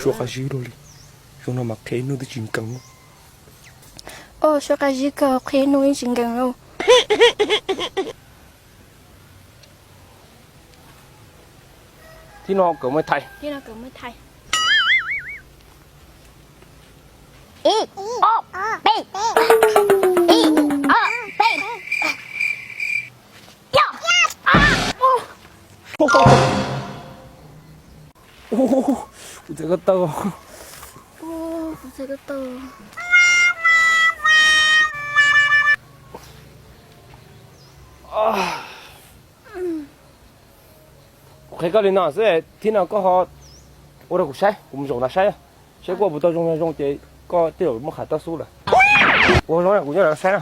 Suav qab zib dua li, zoo no mas qhia ib hnub twb tsis nkees. Suav qab zib kawg, qhia ib hnub twb tsis nkees lauj. Thib no kawm muay thai. Ib, ob, peb. Ib, ob, peb. Kuv txhais ko taw. Kuv txhais ko taw. Kuv qhia koj li no xwb, thib no koj ho ua rau kuv saib, kuv mus zaum nrad saib, saib koj puas tau zoo. Yog zoo ces koj tej zaum muaj qhov tau xub lawm. Ua zoo, kuv nyob nrad saib na.